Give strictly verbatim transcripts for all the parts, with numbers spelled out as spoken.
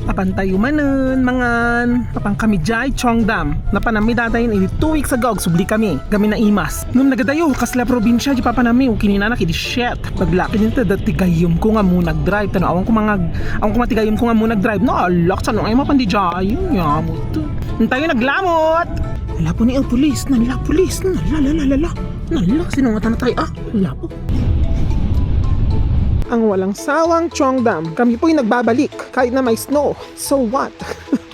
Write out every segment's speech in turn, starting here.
Apantayo manen, mangan. Apan kami jay Cheongdam. Napanami datayen idi two weeks ago, agsubli kami. Kami naimas. Ngem nagadayo, kasla probinsia di papanami, ukininan a kidi shit. Baglaki din ta dati gayyem ko nga ammo nagdrive. Tano, awan ko mangag-, awan ko mati gayyem ko nga ammo nagdrive. No, alak, saan nga mapan di jay? Yun, yamot. Antayo naglamot! Ala po ni, oh, pulis. Nala, pulis. Nala, la, la, la, la. Nala, sino nga tanatay? Ah, ala po. Ang walang sawang Cheongdam. Kami po'y nagbabalik kahit na may snow. So what?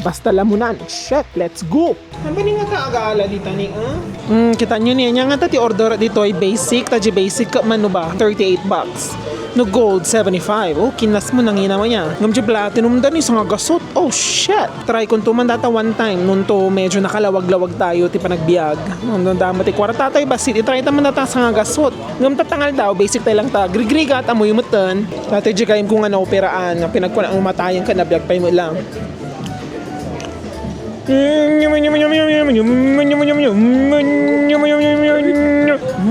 Basta lamunan. Shit, let's go! Ang ba nga ta agaala dita ni, ah? Hmm, kita nyo niya, niya nga ta ti order ditoy basic, ta di basic ka mano ba? Thirty-eight bucks. No gold, seventy-five. Oh, kinas mo, nangina mo niya. Ngam di platinum da ni, sanga gasot. Oh, shit! Try ko to man data one time, nunto medyo nakalawag-lawag tayo ti panagbiag. Nunto damo ti kwarta tayo, basit, itry ta man data sanga gasot. Ngam tatangal daw, basic tayo lang ta, grigrigat, amoy meten. Dati di kayem ko nga naoperaan, nga pinagkuan ang umatayan ka na biag pay mo lang. Mm,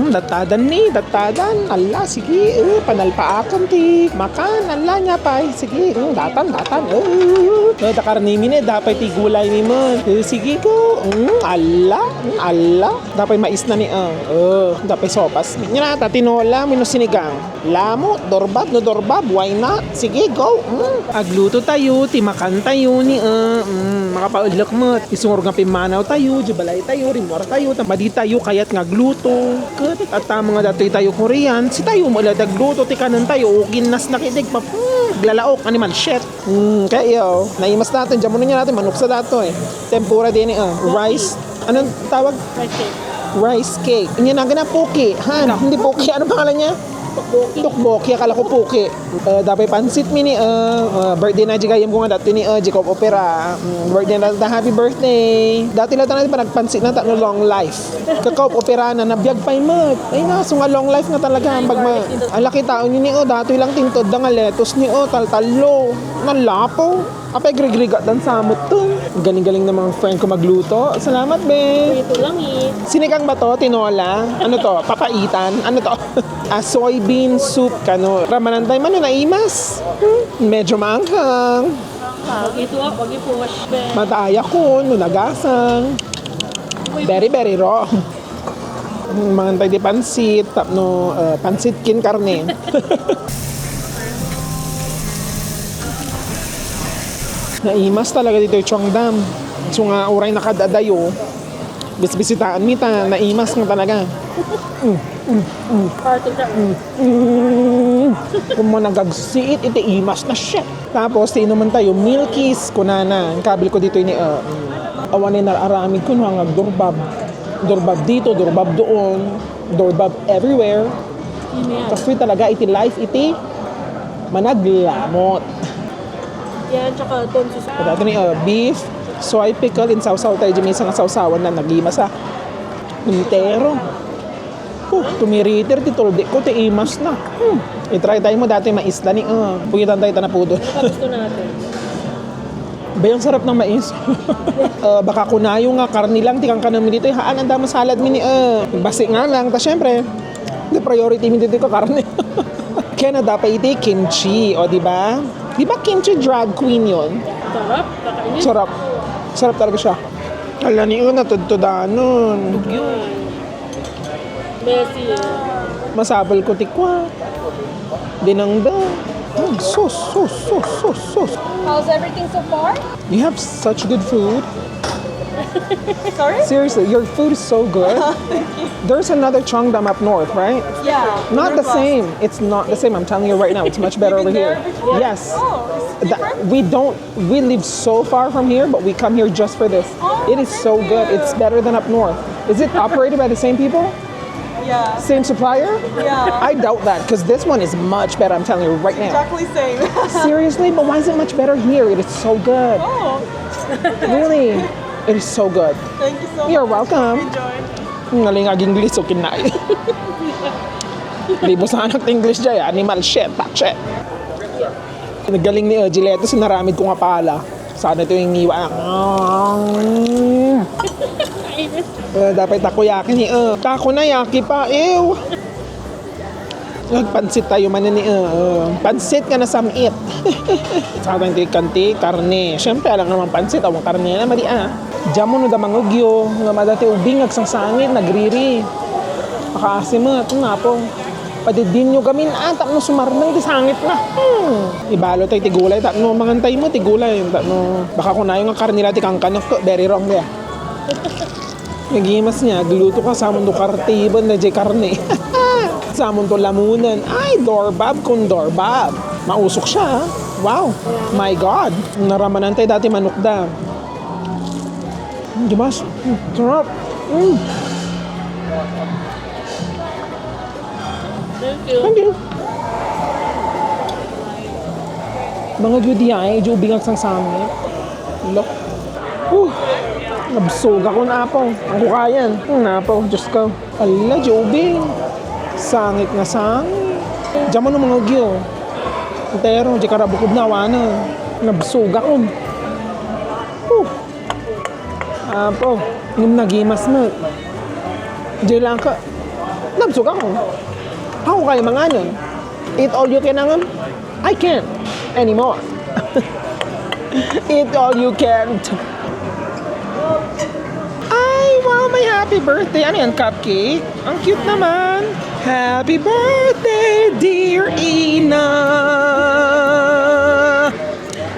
datadan ni, datadan. Ala, sige, eh, panalpaakan ti makan. Ala, niya pay. Sige, mm, datan, datan. Eh, eh, dakarni mi ni, dapay ti gulay mi man. Eh, sige ko. Mm, ala, mm, ala. Dapay mais na ni, ah. Eh, dapay sopas. Nya na, ta tinola, wenno sinigang. Lamot, durbab no durbab, why not? Sige, go! Mm. Agluto tayo, ti makan tayo ni, ah, mm, makapaulek met. Isungor nga pimmanaw tayo, di balay tayo, rimmuar tayo, ta madi tayo kayat nga agluto. Ket adda nga datoy tayo Korean, si tayo mo la ti agluto, ti kanen tayo, uginnas na kidig pa, mm, aglalaok, animal shit. Mm, kaya iyo, naimas natin, jamuno niya natin, manuksa datoy. Tempura din, ah, rice. Anong tawag? Rice cake. Rice cake. Inya na gana puki, han? Hindi puki. Ano pangalan niya? Tokboki. Tokboki, akala ko puki. Eh, dapay pansit mi ni, eh, eh, birthday na di gayam ko nga dati ni, eh, Jacob Opera. Mm, birthday na ta, happy birthday. Dati lang tayo panagpansit na ta no long life. Jacob Opera na, nabiag pay met. Ay na, so nga long life na talaga, ang bagma. Ang laki tao ni, oh, dati lang tinted da nga lettuce ni, oh, taltalo. Nalapo. Apay, grigrigat dan samot to. Galing-galing ng mga friend ko magluto. Salamat, be. Prito lang eh. Sinigang ba to? Tinola? Ano to? Papaitan? Ano to? Ah, soybean soup kano. Ramanan tayo man, naimas. Hmm, medyo maanghang. Wag ito ah, wag i-push, be. Mataaya ko, no nagasang. Very, very raw. Mangantay di pansit, tapno, eh, pansit kin karne. Naimas talaga dito yung Cheongdam. So nga, uray nakadadayo, bisbisitaan mi ta, naimas nga talaga. Mm, mm, mm. Party ka. Mm, mm. Kung mo nagagsiit, iti imas na shit. Tapos, tiinuman tayo, milkies, kunana. Ang kabil ko dito ini, ah, mm. Awan ay nararamid ko, no, ang agdurbab. Durbab dito, durbab doon, durbab everywhere. Yun na yan. Kastoy talaga, iti life, iti managlamot. Yan, tsaka tonso sa Pagkatapos ni, ah, beef, soy pickle, in sausaw tayo, di minsan nga sausawan na, nagimasa. Entero. Oh, tumiriter ti tuldi ko, ti imas na. Hmm. I-try tayo mo dati maisla ni, ah, pugitan tayo tanapudon. Gusto natin. Bayang sarap ng mais. Ah, baka kunayo nga karne lang, tikang kanam dito, eh, haan, ang damo salad mi ni, ah, basi nga lang, ta syempre, the priority mi dito ko karne. Canada pa iti kimchi, o, di ba? Di ba kimchi drag queen yun? Sarap, kakainin. Sarap. Sarap talaga siya. Ala ni, oh, natudtudanon. Tugyo. Messi. Masapol ko ti kwa. Dinangdang. Hmm, sus, sus, sus, sus, sus. How's everything so far? You have such good food. Sorry? Seriously, your food is so good. Thank you. There's another Cheongdam up north, right? Yeah. Not the same. It's not the same. I'm telling you right now, it's much better over here. Yes. Oh, it's different? We don't, we live so far from here, but we come here just for this. Oh, it is so good. It's better than up north. Is it operated by the same people? Yeah. Same supplier? Yeah. I doubt that, 'cause this one is much better, I'm telling you right now. Exactly same. Seriously? But why is it much better here? It is so good. Oh. Really? It is so good. Thank you so much. You're welcome. Enjoy. Ngaling ag-English, okay na. Di mo sana English dyan, animal shit, fuck shit. Nagaling ni, uh, Gileto, sinaramid ko nga pala. Sana ito yung iwa. Eh, dapat takoyaki ni, eh. Takoyaki pa, ew. Nagpansit tayo man ni, uh, pansit nga nasam-it. Sa atin ti kanti, karne. Siyempre, alam naman pansit, awang karne na, mali ah. Diyan mo no da mangugyo, nga madati ubing, agsangsangit, nagriri. Makaasim mo, ito na po. Padiddin nyo gamin, ah, tapno sumarnang ti sangit na. Hmm. Ibalo tayo ti gulay, tapno mangantay mo, ti gulay. Tapno, baka kunayo nga karne la ti kangkanok ko, very wrong, yeah. Nagimas niya, agluto ka, samonto kartiban na jay karne. Samonto lamunan. Ay, dorbab kun dorbab. Mausok siya, ha? Wow. My God. Naramanan tayo dati manok da. Mm, gimas. Mm, sarap. Mm. Thank you. Thank you. Mga judi ay, jubing agsangsangit. Look. Huh. Nabsog ako, napo. Ang kukayan. Hmm, napo, Diyos ko. Ala, jubing. Sangit nga sangit. Diyan mo nung mga ugyo. Entero, di karabukod na, awanan. Nabsog ako. Huh. Apo, ngem nagimas met. Diay lang ka, nabsog ako. Ako kaya manganon. Eat all you can, angam? I can't anymore. Eat all you can't. Ay, wow, may happy birthday. Ano yan, cupcake? Ang cute naman. Happy birthday, dear Ina.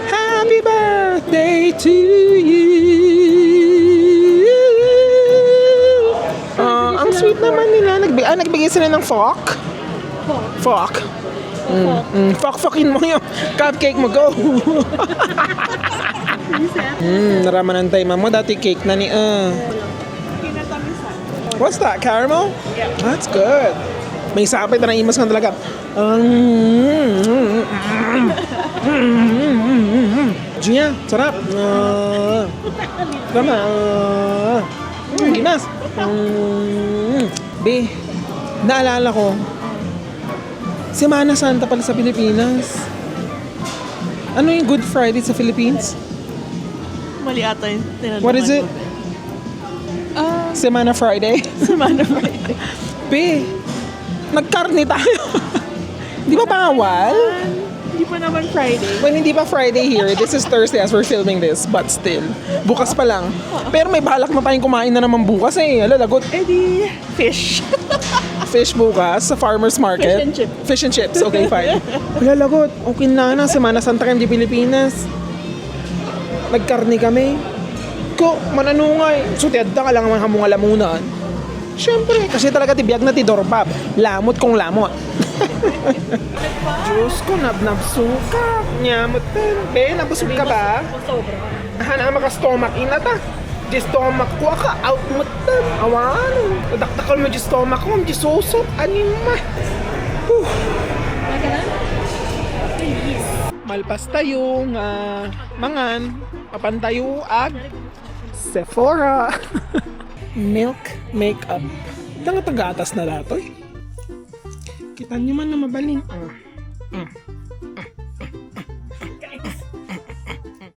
Happy birthday to you. Ah, ang sweet naman nila. Nagbi-, ah, nagbigay sila ng fork? Fork. Mm, mm. Fork-forkin mo yung cupcake mo. Go! Mm, naramanan tayo, mama. Dati cake na ni, ah. What's that? Caramel? Yeah. That's good. May sapit na naimas ka talaga. Um, Gia, sarap. Ah, tama. Ah. Mm, gimas. Mm. Be, naalala ko, Semana Santa pala sa Pilipinas. Ano yung Good Friday sa Philippines? Mali ata yung tinanong. What is it? Ah, Semana Friday? Semana Friday. Be, nagkarne tayo. Di ba bawal? Hindi pa naman Friday. Well, hindi pa Friday here. This is Thursday as we're filming this, but still. Bukas pa lang. Pero may balak na tayong kumain na naman bukas eh. Ala, lagot. Eh di, fish. Fish bukas sa farmer's market. Fish and chips. Fish and chips. Okay, fine. Ala, lagot. Okay na na. Semana Santa kayo di Pilipinas. Nagkarne kami. Ko, mananungay. So, ti adda ka lang man hamong alamunan. Siyempre, kasi talaga ti biag na ti dorbab. Lamot kung lamot. Diyos ko, nabnabsukak. Nyamot din. Be, nabusog ka ba? Sobra. Ahan, ang maka-stomach in ata. Di stomach ko, aka, out mo tan. Awan. Dakdakal mo di stomach ko, di suso. Anima. Huh. Malpas tayo nga mangan. Papantayo ag Sephora. Milk makeup. Tanga tagatas na datoy. Kita nyo man na mabalin. Ah. Mm.